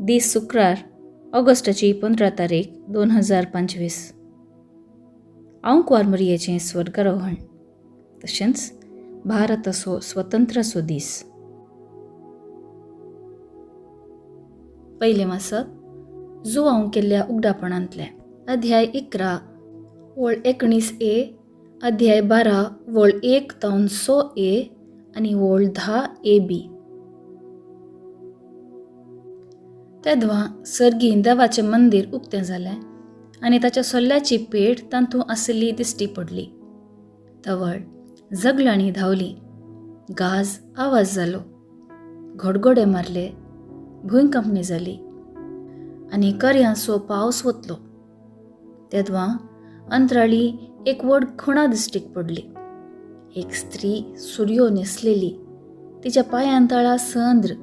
दीस शुक्रार, ऑगस्टाची 15 तारीख 2025. हांव कुंवार मरियेचें स्वर्गारोहण तशेंच भारताचो स्वतंत्राचो दीस. पयलें वाचप जुवांव केल्ल्या उगडापणांतलें, अध्याय 11 वळ 19 ए, अध्याय 12 वळ 1 तावन 100 ए आनी वळ 10 ए बी. तेदवां सर्गीं देवाचें मंदीर उक्तें जालें आनी ताच्या सोल्ल्याची पेट तातूंत आशिल्ली दिश्टी पडली. तवळ जगलांनी धांवली, गाज आवाज जालो, घोडघोडे मारले, भूंयकांपणी जाली आनी करयांचो पावस वतलो. तेदवां अंतराळी एक व्हड खुणा दिश्टीक पडली. एक स्त्री सुरयो न्हेसलेली, तिच्या पांयां तळा संद्र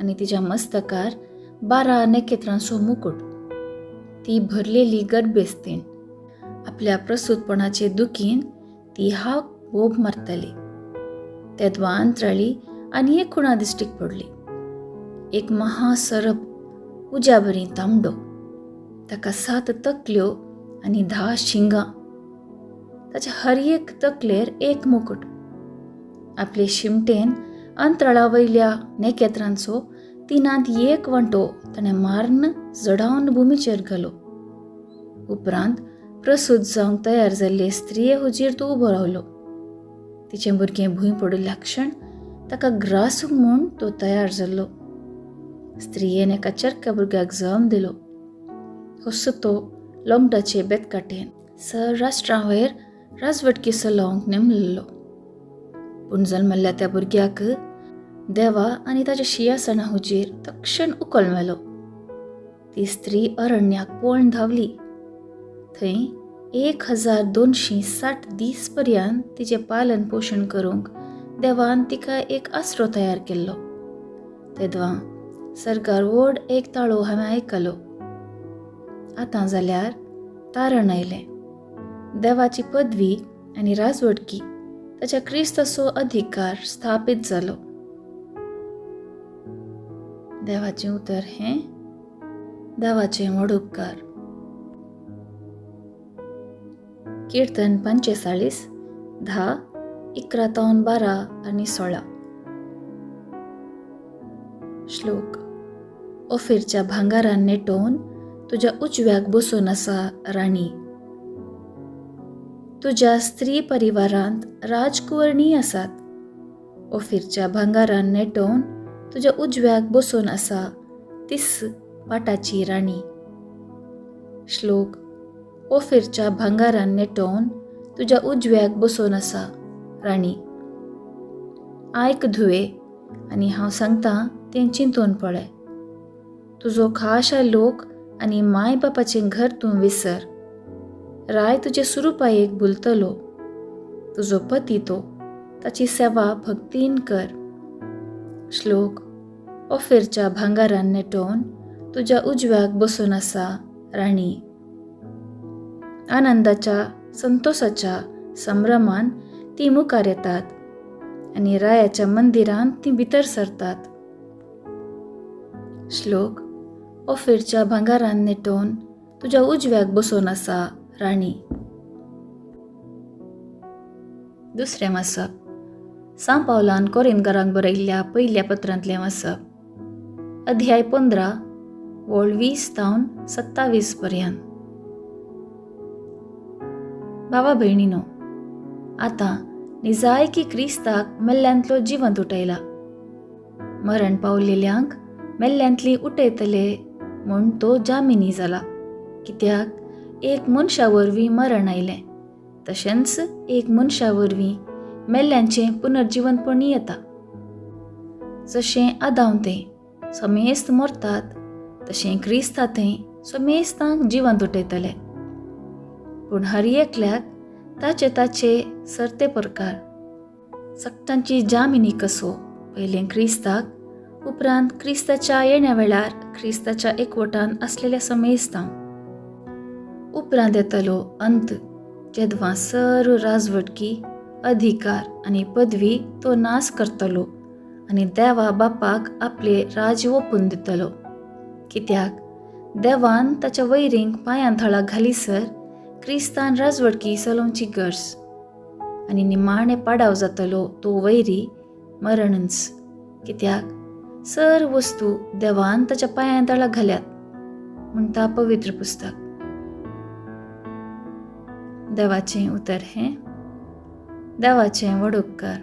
आनी तिच्या मस्तकार 12 नखेत्रांचो मुकूट. ती भरलेली गर्भेस्तीण आपल्या प्रसूतपणाचे दुखीन ती हाक बोब मारताली. तेदवां अंतराळी आनी एक खुणा दिश्टीक पडली. एक महासरप उज्या बरी तांबडो, ताका 7 तकल्यो आनी 10 शिंगां, ताच्या हर एक तकलेर एक मुकूट. आपले शिमटेन अंतराळा वयल्या नखेत्रांचो 1/3 वांटो ताणें मारून जडावन भुमीचेर घालो. उपरांत प्रसूत जावंक तयार जाल्ले स्त्रिये हुजीर तो उबो रावलो. तिचें भुरगें भूंय पडिल्ल्या क्षण ताका ग्रासूंक म्हूण तो तयार जाल्लो. स्त्रियेन एका चरक्या भुरग्याक जल्म दिलो. हस्सो तो लोंगटाचे बेतकाटेन सर राष्ट्रां वयर राजवटकी चलोवंक नेमलेलो. पूण जल्मल्ल्या त्या भुरग्याक देवा आनी ताच्या शिंयासना हुजीर तक्षण उखल मेलो. ती स्त्री अरण्याक पळून धांवली. थंय 1260 दीस पर्यंत तिचें पालन पोशण करूंक देवान तिका एक आसरो तयार केल्लो. तेदवां सरकार व्हड एक ताळो हांवें आयकलो. आतां जाल्यार तारण आयलें. देवाची पदवी आनी राजवटकी ताच्या क्रिस्ताचो अधिकार स्थापीत जालो. देवाचें उतर हें देवाचें व्हड उपकार. कीर्तन 45 10 11 तावन 12 आनी 16. श्लोक. ओफिरच्या भांगारान नेटोवन तुज्या उजव्याक बसून आसा राणी. तुज्या स्त्री परिवारांत राजकुंवरणी आसात. ओफिरच्या भांगारान नेटोवन तुज्या उजव्याक बसून आसा तीस पाटाची राणी. श्लोक. ओफिरच्या भांगारान नेटोवन तुज्या उजव्याक बसून आसा राणी. आयक धुवे आनी हांव सांगतां तें चिंतून पळय. तुजो खाशा लोक आनी माय बापाचें घर तूं विसर. राय तुजे सुरुपायेक भुलतलो. तुजो पती तो, ताची सेवा भक्तीन कर. श्लोक. ओफिरच्या भांगारान नेटोवन तुज्या उजव्याक बसून आसा राणी. आनंदाच्या संतोषाच्या संभ्रमान ती मुखार येतात आनी रायाच्या मंदिरांत ती भितर सरतात. श्लोक. ओफिरच्या भांगारान नेटोवन तुज्या उजव्याक बसून आसा राणी. दुसरें वाचप सां पावलान कोरिंदकारांक बरयल्ल्या पयल्या पत्रांतलें वाचप, अध्याय 15 वळ 20 तावन 27 पर्यंत. भावा भयणीनो, आतां निजाय की क्रिस्ताक मेल्ल्यांतलो जिवंत उठयला. मरण पावलेल्यांक मेल्ल्यांतली उठयतले म्हूण तो जामिनी जाला. कित्याक एक मनशा वरवीं मरण आयलें, तशेंच एक मनशा वरवीं मेल्ल्यांचें पुनर्जिवनपणी येता. जशें आदांव तें समेस्त मरतात, तशें क्रिस्ता थंय समेस्तांक जिवंत उठयतले. पूण हर एकल्याक ताचे ताचे सरते प्रकार. सगटांची जामिनी कसो पयलें क्रिस्ताक, उपरांत क्रिस्ताच्या येण्या वेळार क्रिस्ताच्या एकवटान आसलेल्या समेस्तांक. उपरांत येतलो अंत, जेदवां सर्व राजवटकी, अधिकार आनी पदवी तो नाश करतलो आनी देवा बापाक आपले राज ओपून दितलो. कित्याक देवान ताच्या वैरींक पांयां थळाक घालीसर क्रिस्तान राजवटकी चलोवची गरज आनी निमाणें पाडाव जातलो तो वैरी मरणच, कित्याक सर वस्तू देवान ताच्या पांयां तळाक घाल्यात म्हणटा पवित्र पुस्तक. देवाचें उतर हें देवाचें व्हड उपकार.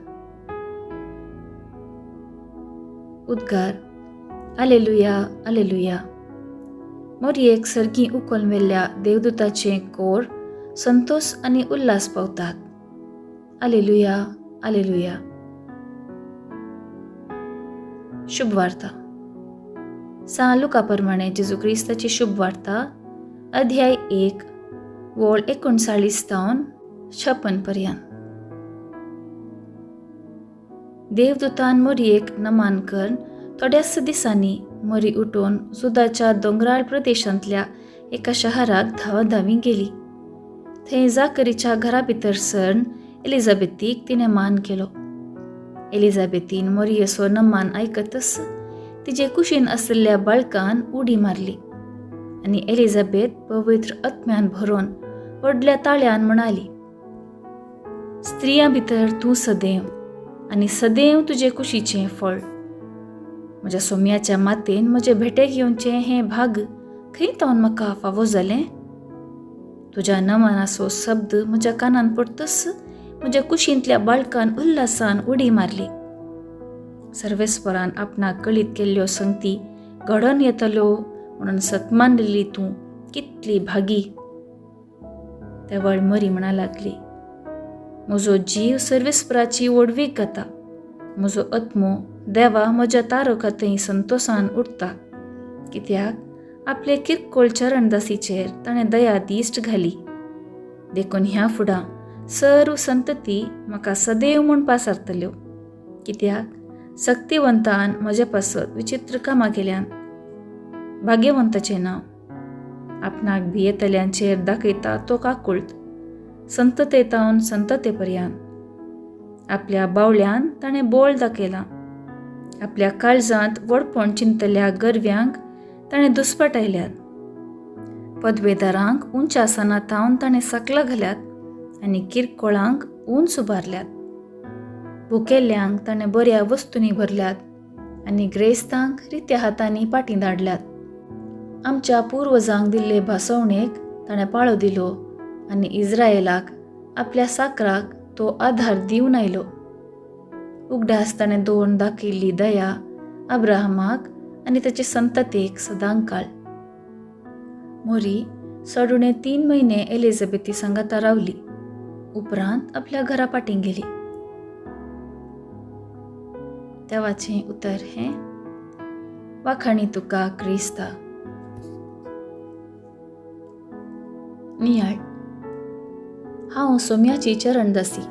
उद्गार आलेलुया आलेलुया. मोरयेक सर्गी उखलून व्हेल्ल्या देवदूताचें कोर संतोस आनी उल्हास पावतात. आलेलुया आलेलुया. शुभ वार्ता. सां लुका प्रमाणे जेजू क्रिस्ताची शुभ वार्ता, अध्याय 1 वोळ 39 तावन 56 पर्यंत. देवदूतान मोरयेक नमान करून थोड्याच दिसांनी मोरी उठून जुदाच्या दोंगराळ प्रदेशांतल्या एका शहराक धांवाधांवी गेली. थंय जाकरीच्या घरा भितर सरन एलिझाबेथीक तिणें मान केलो. एलिझाबेथीन मोरयेचो नमान आयकतच तिजे कुशीन आशिल्ल्या बाळकान उडी मारली आनी एलिझाबेथ पवित्र आत्म्यान भरून व्हडल्या ताळ्यान म्हणाली, स्त्रियां भितर तूं सदैव आनी सदैव तुजे कुशीचें फळ. म्हज्या सोम्याच्या मातेन म्हजे भेटेक येवचें हें भाग खंय तावन म्हाका फावो जालें? तुज्या नमनाचो शब्द म्हज्या कानान पडतच म्हज्या कुशींतल्या बाळकान उल्हासान उडी मारली. सर्वेस्परान आपणाक कळीत केल्ल्यो संगती घडोवन येतल्यो म्हणून सतमानलेली तूं कितली भागी. तेवळ मरी म्हणा लागली, म्हजो जीव सर्वेस्पराची व्हडवीक गाता, म्हजो आत्मो देवा म्हज्या तारका थंय संतोसान उठता, कित्याक आपले किरकोळ चरणदासीचेर ताणें दया दिश्ट घाली. देखून ह्या फुडां सर्व संतती म्हाका सदैव म्हूण पासारतल्यो, कित्याक सक्तिवंतान म्हजे पासत विचित्र कामां केल्यान. भाग्यवंताचें नांव आपणाक भियेतल्यांचेर दाखयता तो काकुळट संतते तावन संतते पर्यान. आपल्या बावल्यान ताणें बोळ दाखयलां, आपल्या काळजांत व्हडपण चिंतल्या गर्व्यांक ताणें दुस्पटायल्यात. पदवेदारांक उंच आसना तावन ताणें सकला घाल्यात आनी किरकोळांक उंच उबारल्यात. भुकेल्ल्यांक ताणें बऱ्या वस्तूंनी भरल्यात आनी ग्रेस्तांक रित्या हातांनी पाटीं धाडल्यात. आमच्या पुर्वजांक दिल्ले भासवणेक ताणें पाळो दिलो आनी इज्रायलाक आपल्या साकराक तो आधार दिवन आयलो. उगडास ताणें दवरून दाखयल्ली दया अब्राहमाक आनी ताचे संततेक सदांकाळ. मोरी सडुणे 3 म्हयने एलिझाबेथी सांगाता रावली, उपरांत आपल्या घरा पाटीं गेली. देवाचें उतर हें वाखाणी तुका क्रिस्ता. नियाळ. हांव सोम्याची चरणदासी,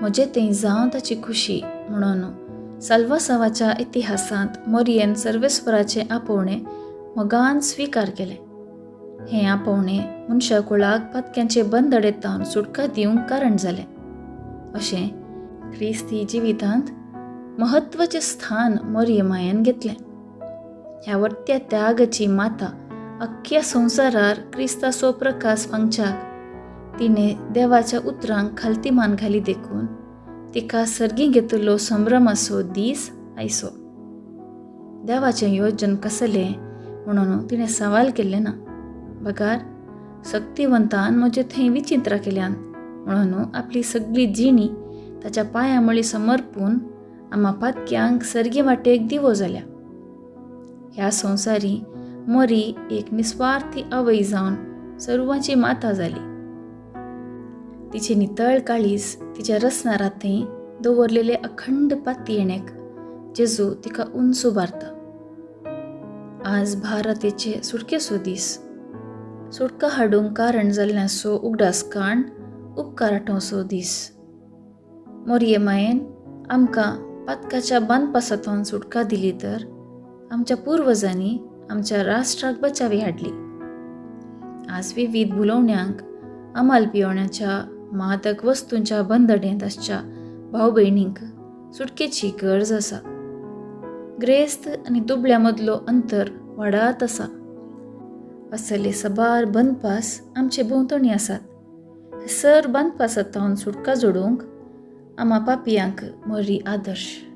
म्हजे थंय जावं ताची खुशी म्हणून साल्वासावाच्या इतिहासांत मोरयेन सर्वेस्पराचें आपोवणें मोगान स्विकार केलें. हें आपोवणें मनशा कुळाक पातक्यांचे बंदडेतावन सुटका दिवंक कारण जालें. अशें क्रिस्ती जिवितांत म्हत्वाचें स्थान मोरये मायेन घेतलें. ह्या वर्त्या त्यागाची माता अख्ख्या संवसारार क्रिस्ताचो प्रकाश फांगच्याक तिणें देवाच्या उतरांक खालती मान घाली, देखून तिका सर्गी घेतिल्लो संभ्रमाचो दीस आयसो. देवाचें योजन कसलें म्हणून तिणें सवाल केल्लें ना, बगार सक्तिवंतान म्हजे थंय विचित्रां केल्यान म्हणून आपली सगळी जिणी ताच्या पांया मळी समर्पून आमा पातक्यांक सर्गी वाटेक दिवो जाल्या. ह्या संवसारी मोरी एक निस्वार्थी आवय जावन सर्वांची माता जाली. तिचे नितळ काळीज तिच्या रसनारा थंय दवरलेले अखंड पातयेणेक जेजू तिका उंच उबारता. आज भारतेचे सुटकेचो दीस, सुटका हाडूंक कारण जाल्ल्याचो उगडास काण उपकार आठोवचो दीस. मोरये मायेन आमकां पातकाच्या बांदपासांतल्यान सुटका दिली तर आमच्या पुर्वजांनी आमच्या राष्ट्राक बचावी हाडली. आज विविध भुलोवण्यांक, अमाल पियोवण्याच्या मादक वस्तूंच्या बंदडेंत आसच्या भाव भयणींक सुटकेची गरज आसा. ग्रेस्त आनी दुबळ्या मदलो अंतर वाडात आसा. असले सबार बंदपास आमचे भोंवतणी आसात. हे सर बांदपासांत सुटका जोडूंक आमा पापयांक मरी आदर्श.